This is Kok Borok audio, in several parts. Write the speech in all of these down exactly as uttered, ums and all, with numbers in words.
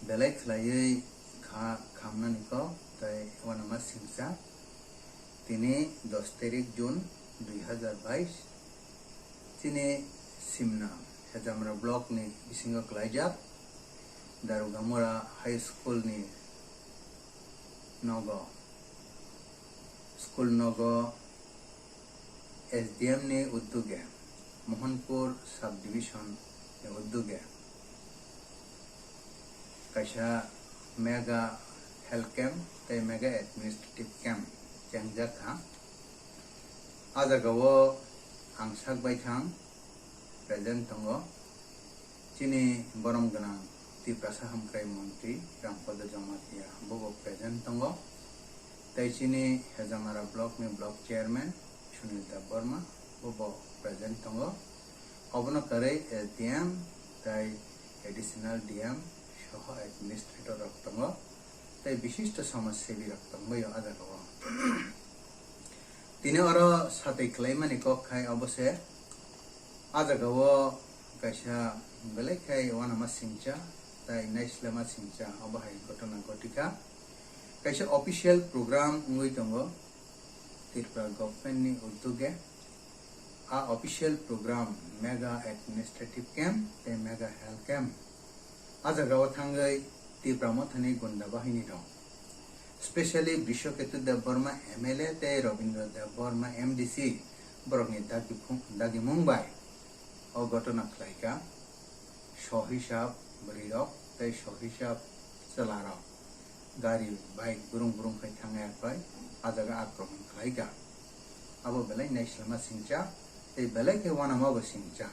Belai khwlaiwi kha khamnani kok tei uanama singcha. Tini dos tarik June dui hazar bais, chini Simna Hejamra block ni bisingo kwlaijak Darugamura High School ni nogo, school nogo S D M ni udduge, Mohanpur Sub Division ni udduge kaisa mega health camp tei mega administrative camp chengjak kha. A jagao ang sak baithang present tongo. Chini borom gwnang Tiprasa Hamkrai Montri Rampada Jamatia bobo present tongo. Tei chini Hejamara block ni block chairman Sunil Debbarma bobo present tongo. Obono kwrwi S D M tei additional D M soho administrator rok tongo. Tei bishisto samaj sebi rok tongbaio a jagao. Tini oro satwi khwlaimani kok khai obo se, a jagao kaisa belai khai uanama singcha tei naislema singcha obo hai ghotona ghotikha. Kaisa official program wngwi tongo Tripura government ni udduge. A official program mega administrative camp tei mega health camp. A jagao thangwi Tipra Mothani gunda bahini rok, specially Brishoketu Debbarma M L A tei Robindra Debbarma M D C borokni dagi phung-, dagimung bai o ghotona khlaikha. Sohisab bwrwi rok tei sohisab chwla rok gari, bike burung burung khai thangya khai a jaga akromon khlaikha. Abo belai naislema singcha tei belai khe uanama bo singcha.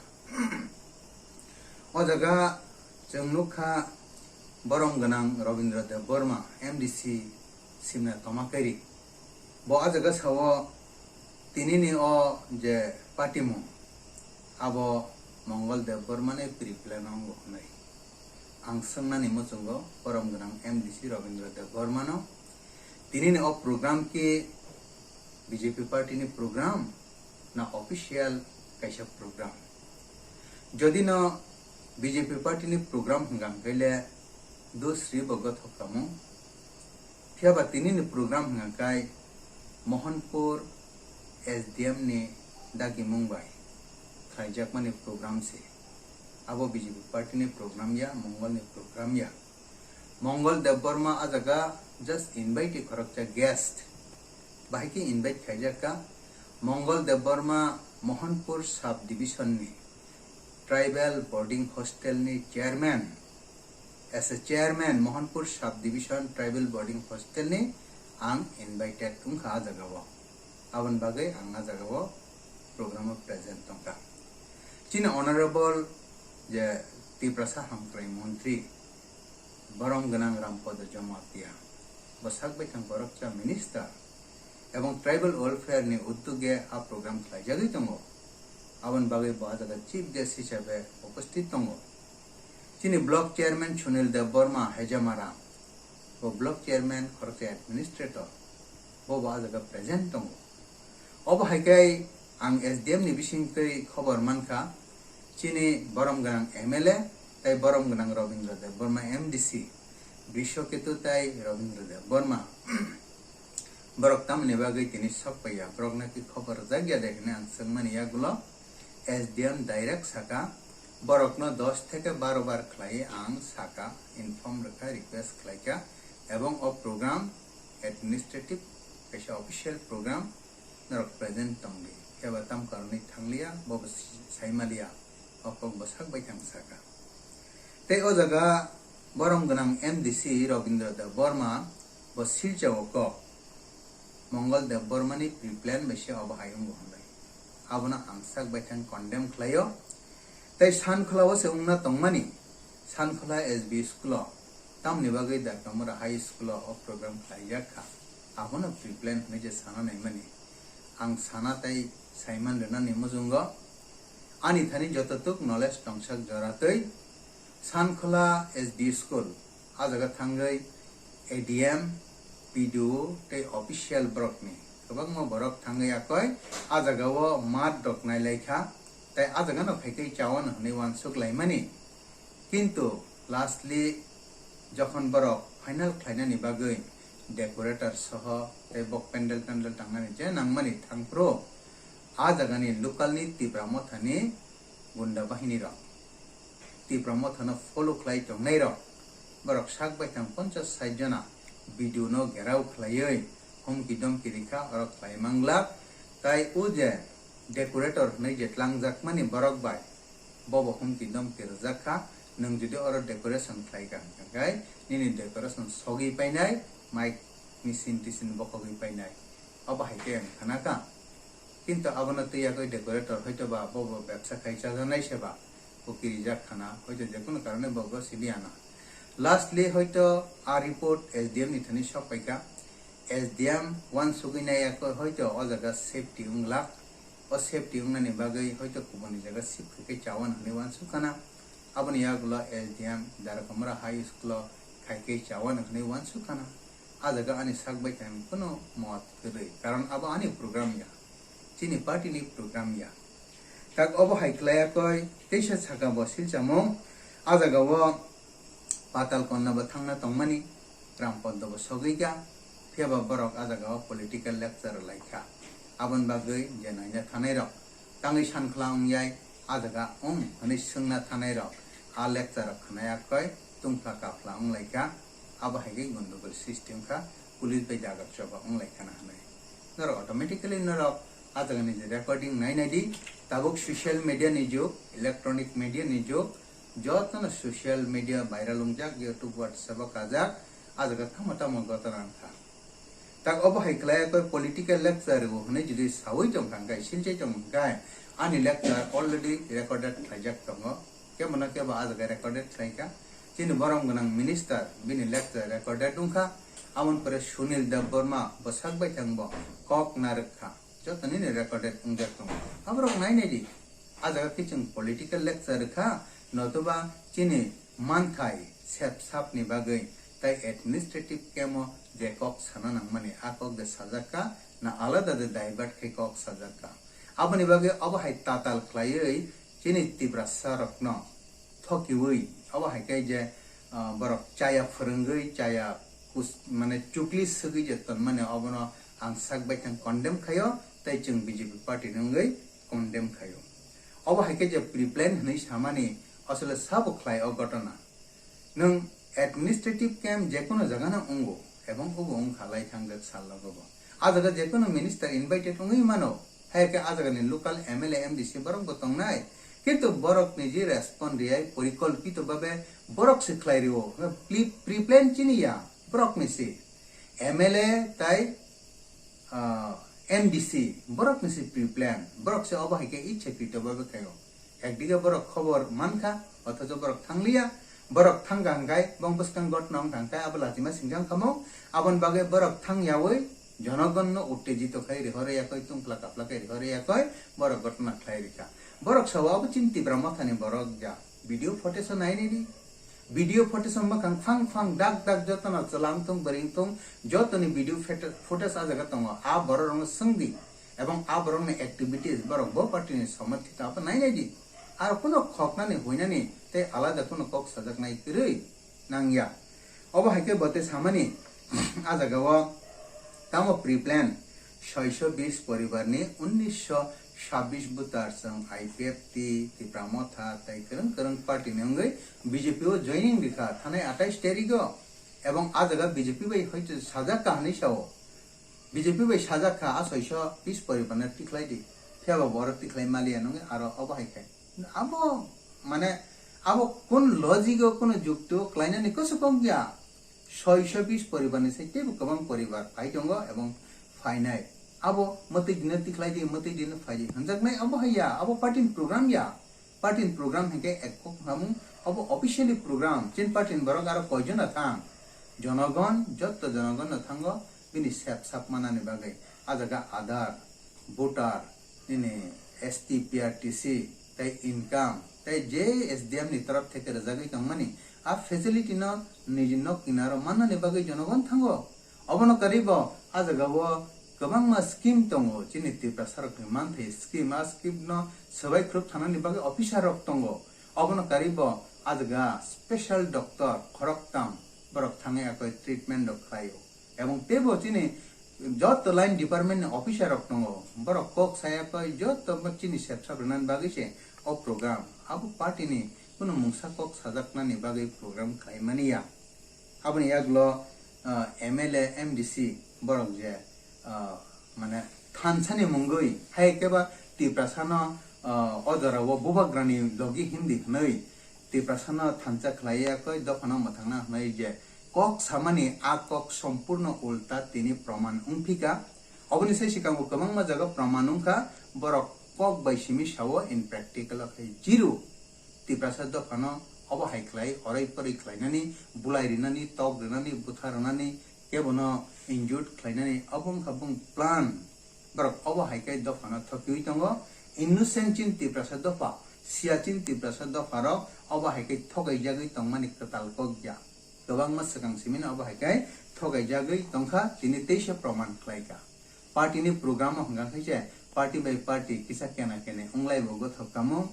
O jaga chwng nukha borom gwnang Robindra Debbarma M D C Simna Tomakeri. Bo a jaga sao tinini o je patimung abo Mongol Debbarmani pre-plan o wngwi. Ang swngnani muchungo borom gwnang M D C Robindra Debbarmano, tinini o program ki B J P party ni program na official kaisa program? Jodi no B J P party ni program hwnkha hwnkhe le dusri bo gothok tamo. Phiya ba tini ni program hwnkha khai Mohanpur S D M ni dagimung bai khlaijakmani program se. Abo B J P party ni program ya, Mongol ni program ya. Mongol Debbarma a jaga just invite khoroksa guest. Bahai khe invite khaijak kha Mongol Debbarma Mohanpur sub division ni tribal boarding hostel ni chairman. As a chairman Mohanpur sub division tribal boarding hostel ni ang invited wngkha a jaga o. Aboni bagwi ang a jaga o program o present tongkha. Chini honorable je Tiprasa Hamkrai Montri, borom gwnang Rampada Jamatia, bwsak baithang khoroksa minister ebong tribal welfare ni uddoge a program khlaijagwi tongo. Aboni bagwi bo a jaga chief guest hisabe upasthit tongo. Chini block chairman Sunil Debbarma Hejamara, bo block chairman khoroksa administrator, bo bo a jaga present tongo. Obo hai khe ang S D M ni bisingtwi khobor mankha, chini borom gwnang M L A tei borom gwnang Robindra Debbarma M D C, Brishoketu tei Robindra Debbarma borok tamoni bagwi tini sok paiya, borok naki khobor rwjak ya de hinwi ang swngmani yagulo S D M direct saka, borokno dos theke baro bar khlai ang saka, inform rwkha, request khlaikha, ebong o program administrative kaisa official program norok present tongdi, khe ba tam karonwi thangliya, bo bo si-, saimaliya, o kok bwsak bai thang saka. Tei o jaga borom gwnang M D C Robindra Debbarma bo Silchar o kok Mongol Debbarmani pre-plan bai se obo hai wngo hwnwi. Abono ang sak bai thang condemn khlaio. Tei Sankholao se wngna tongmani, Sankhola S B school o, tamoni bagwi Dakamura High School o o program khlaijak kha. Abono pre-plan hwnwi je sana naimani. Ang sana tei saiman rwnani muchungo ani thani jototuk knowledge tongsak joratwi Sankhola S B school, a jaga thangwi A D M, P D O tei official borokni kwbangma borok thangwi yakoi a jagao mat rok nailaikha, tei a jagano phaikhe chawano hwnwi uansuk laimani. Kintu lastly Jokhon borok final khlainani bagwi decorator soho tei bo pendel tendel tangnani je nangmani thangphuru, a jagani local ni Tipra Mothani gunda bahini rok, Tipra Mothano follow khlai tongnai rok, borok sak baithang ponchas sait jona video no gherao khlaiwi humki domki rikha, oro khlai manglak. Tai o je decorator hwnwi je tlangjakmani borok bai, bobo humki domki rwjak kha. Nwng jodi oro decoration khlai kha hwnkha khe nini decoration sogwi painai, mic machine tisin bokhogwi painai, obo hai khe wng khana kha. Kintu abono twi yagwi decorator hoito ba bobo bebsa khai chajaknai se ba, bo kirijak khana, hoito jekunu karone bobo sidi ana. Lastly hoito a report S D M ni thani sok paikha. S D M uansugwi nai yagwi hoito o jaga safety wnglak. O safety wngnani bagwi hoito kubuni jaga shift khai khe chawan hwnwi uansuk khana. Aboni yagulo S D M Darakamura High School o khai khe chawan hwnwi uansuk khana. A jaga ani sak bai khe ang kunu mot kwrwi, karon abo ani program ya, chini party ni program ya. Tak obo hai khlai yakoi teisa saka bo silchamung. A jaga o Patal Konna bo thangna tongmani, Ram Poddo bo sogwi kha, phiya ba borok a jaga o political lecture lai kha. Aboni bagwi je naina thanai rok tangwi san khla wng yai, a jaga wng hwnwi swngna thanai rok a lecture rok khna yakoi tungphla kaphla wng lai kha. Abo hai khe gondogol srishti wng kha, police bai dagak choba wng lai khana hwnwi. Norok automatically norok a jagani je recording nai nai di, tabuk social media ni jug, electronic media ni jug, jotono social media viral wngjak, YouTube, WhatsApp o kajak, a jaga tamo tamo gotona wng kha. Tak obo hai khlai koi political lecture rw hwnwi jodi sawi tong kha hwnkhe, silchai tong kha hwnkhe, ani lecture already recorded khlaijak tongo. Kebo na kebo a jaga recorded khlai kha. Chini borom gwnang minister bini lecture recorded wng kha. Aboni pore Sunil Debbarma bwsak bai thang bo kok narwk kha. Joto nini recorded wngjak tongo. Aborok nai nai di. A jaga khe chwng political lecture kha, notoba chini manthai sep sap ni bagwi tai administrative camp o je kok sana nangmani a kok de sajak kha, na alada de divert khai kok sajak kha. Aboni bagwi obo hai tatal khlaiwi chini Tiprasa rokno thokiwi, obo hai khe je, ah, borok chaya phwrwngwi, chaya kus-, mane chukli swgwi je tonmani, obono ang sak bai thang condemn khaio, tei chwng B J P party ni wngwi condemn khaio. Obo hai khe je pre-plan hwnwi samani, asole sabo khlai o gotona. Nwng administrative camp jekunu jagano wngo, ebong obo wngkha lai thangjak sal logo bo. A jaga jekunu minister invited wngwi mano, hai khe a jagani local M L A, M D C borok bo tongnai. Kintu borok niji respond riyai, porikolpito babe borok se khlai rio. Pre-, pre-plan chini ya, borok ni se. M L A tai, ah, M D C, borok ni se pre-plan, borok se obo hai khe ichhakrito babe khaio. Ekdige borok khobor mankha, othocho borok thangliya. Borok thangkha hwnkhe, bong bwskang gotno wngkha hwnkhe, abo lachima singjang khamung. Aboni bagwi borok thangyawi, jonogonno uttejito khai rihorya koi, tungphla kaphla khai rihorya koi, borok gotno khlai rikha. Borok sao abo chini Tipra Mothani borok ja. Video footage o nai nini. Video footage o mwkhang phang phang dak dak jotono chwla wngthung, bwrwi wngthung, jotoni video footage, footage a jaga tongo. A borok rokno swngdi. Ebong a borokni activities, borok bo party ni somorthito abo nai nai di. Aro kuno khoknani, huinani tei alada kuno kok sajaknai kwrwi nangya. Obo hai khe bo tei samani, a jaga o tamo pre-plan soisho bis poribar ni unnisho sabbish voter chwng I P F T, Tipra Motha tei kwrwng kwrwng party ni wngwi B J P o joining rikha thanai atais tarikh o. Ebong a jaga B J P bai hoito sajak kha hwnwi sao. B J P bai sajak kha, a soisho bis poribar no tikhlai di. Phiya ba borok tikhlai maliya nungwi aro obo hai khai. Abo, mane, abo kun logic o, kunu jukti o klainani kusu kok ya. Soisho bis poribar ni sai teibo kwbang poribar phai tongo ebong phainai. Abo mwtwi dino tikhlai di, mwtwi dino phai di hwnjaknai, abo hai ya, abo party ni program ya. Party ni program hinkhe ek kok hamung, abo officially program. Chin party ni borok aro koijon no thang? Jonogon, jotto jonogon no thango bini sep sap manani bagwi. A jaga Aadhaar, voter, nini S T, P R T C, tei income, tei je S D M ni torop theke rwjagwi tongmani, a facility no niji nok kinaro mannani bagwi jonogon thango. Obono karwi bo a jaga o kwbangma scheme tongo, chini Tiprasa rokni manthai scheme, a scheme no swbai khrup thanani bagwi officer rok tongo. Obono karwi bo a jaga special doctor khoroktham borok thangwi akoi treatment rok khlaio. Ebong teibo chini joto line department ni officer rok tongo, borok kok saya koi joto bo chini sepsap rwnani bagwi se o program, abo party ni kunu mungsa kok sajaknani bagwi program khlai mani ya. Aboni yagulo, ah, M L A, M D C borok je, ah, mane thansa ni mungwi hai khe ba Tiprasa no, ah, o jora o bubagra ni logi hindi hwnwi Tiprasa no thansa khlai ya koi dophano mwthangna hwnwi je kok samani a kok sompurno ulta tini proman wngphika. Oboni sai swkango kwbangma jaga proman wngkha, borok kok bai simi sao in practical o khe zero. Tiprasa dophano obo hai khlai orai poroi khlainani, bulai rinani, tok rinani, butha rinani, kebono injured khlainani, obo wngkha bung plan. Borok obo hai khe dophano thokiwi tongo. Innocent chin Tiprasa dopha, siya chin Tiprasa dopharok obo hai khe thokaijagwi tongmani kwtal kok ya. Kwbangma swkang simino obo hai khe thokaijagwi tongkha, tini teisa proman khlaikha. Party ni program o hwnkha khe se party by party kisa kena kene wnglai bo gothok tamo.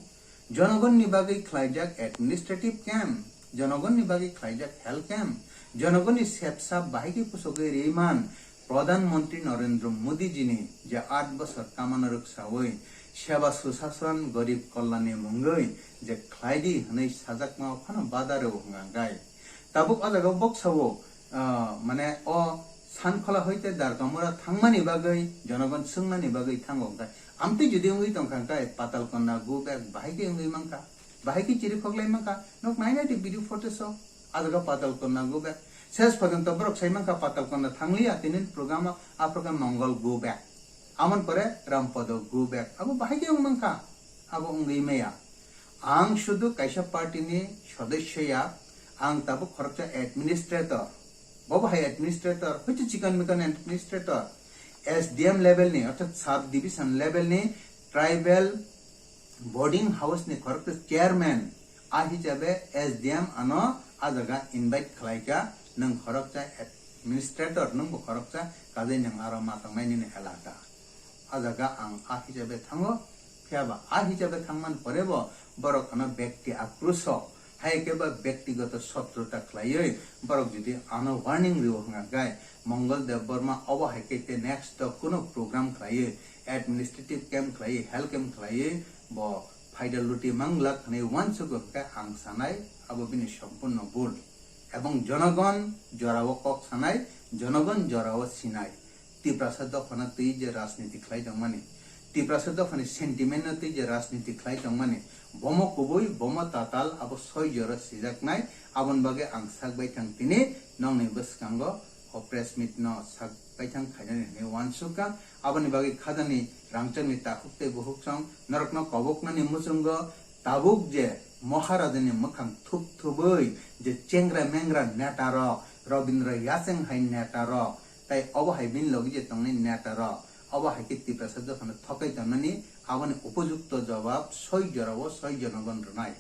Jonogon ni bagwi khlaijak administrative camp, jonogon ni bagwi khlaijak health camp, jonogon ni sepsa bahai khe pusogwi riman Pradhan Mantri Narendra Modi ji ni je aat bosor kamano rwksawi seba sushasan gorib kalyan ni mungwi je khlaidi hwnwi sajakma phano bada rw hwnka khe. Tabuk o jaga o boksa o, ah, mane o Sankhola hoite Darkamura thangmani bagwi, jonogon swngnani bagwi thango hwnkhe. Amtwi jodi wngwi tongkha hwnkhe Patalkonna go back bahai khe wngwi mankha, bahai khe chiri khoklai mankha, nok nainai di video footage o, a jaga Patalkonna go back. Ses porjonto borok sai mankha Patalkonna thangliya, tini program o, aphuru khe Mongol go back. Amon pore Rampodo go back. Abo bahai khe wng mankha, abo wngwi maya. Ang sudu kaisa party ni sodosyo ya, ang tabuk khoroksa administrator. Bo bahai administrator, hoite chikon mikon administrator. S D M level ni, orthat sub division level ni tribal boarding house ni khoroksa chairman. A hisabe S D M ano a jaga invite khlaikha, nwng khoroksa administrator, nwng bo khoroksa, kajai nwng aro ma tongnai nini elaka. A jaga ang a hisabe thango, phiya ba a hisabe thangmani pore bo borok ano bekti akrosh o, hai khe ba bektigoto sotruta khlaiwi borok jodi ano warning rio hwnkha khe Mongol Debbarma obo hai khe te next o kuno program khlaiwi, administrative camp khlaiwi, health camp khlaiwi bo phaida luti manglak hwnwi uansukgo hwnkhe ang sanai abo bini sompurno bul. Ebong jonogon jorao kok sanai, jonogon jorao sinai. Tiprasa dophano twi je rajniti khlai tongmani, Tiprasa dophani sentiment no twi je rajniti khlai tongmani, bomo kubui, bomo tatal, abo soi jora sijaknai, aboni bagwi ang sak bai thang tini nokni bwskango o press meet no sak bai thang khainani hwnwi uansukha. Aboni bagwi khajani rangchakni takhuk tei bukhuk song norokno koboknani muchungo tabuk je Maharajani mwkhang thup thubui je chengra mengra neta rok, Rabindra Yacheng hai neta rok, tai obo hai bini logi je tongnai neta rok, obo hai khe Tiprasa dophano thokai tongnani, aboni upojukto jawab soi jorao soi jonogon rwnai.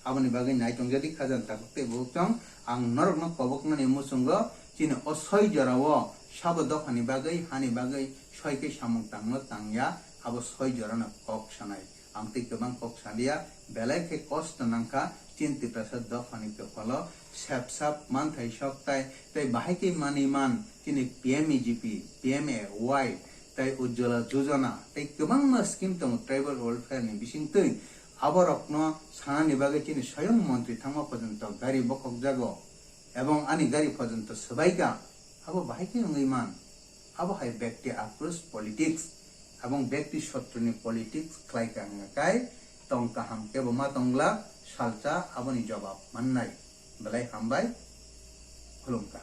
Aboni bagwi naitongjadi khajani takhuk tei bukhuk song, ang norokno koboknani muchungo chini o soi jorao sabo dophani bagwi, hani bagwi soi khe samung tangno tangya, abo soi jorano kok sanai. Ang tei kwbang kok saliya, belai khe kosto nangkha chini Tiprasa dophani kophalo, sep sap manthai sok tai, tei bahai khe manwi man chini P M E G P, P M A Y, tei Ujjwala Jojana, tei kwbangma scheme tongo tribal welfare ni bisingtwi. Aborokno sanani bagwi chini swayang montri thangma porjonto gari bokhokjago, ebong ani gari porjonto swbaikha. Abo bahai khe wngwi man. Abo hai bekti akrosh politics, abong bekti sotruni politics khlai ka wngya kai tong kaham kebo ma tongla salsa aboni jobab mannai. Belai hambai, khulumkha.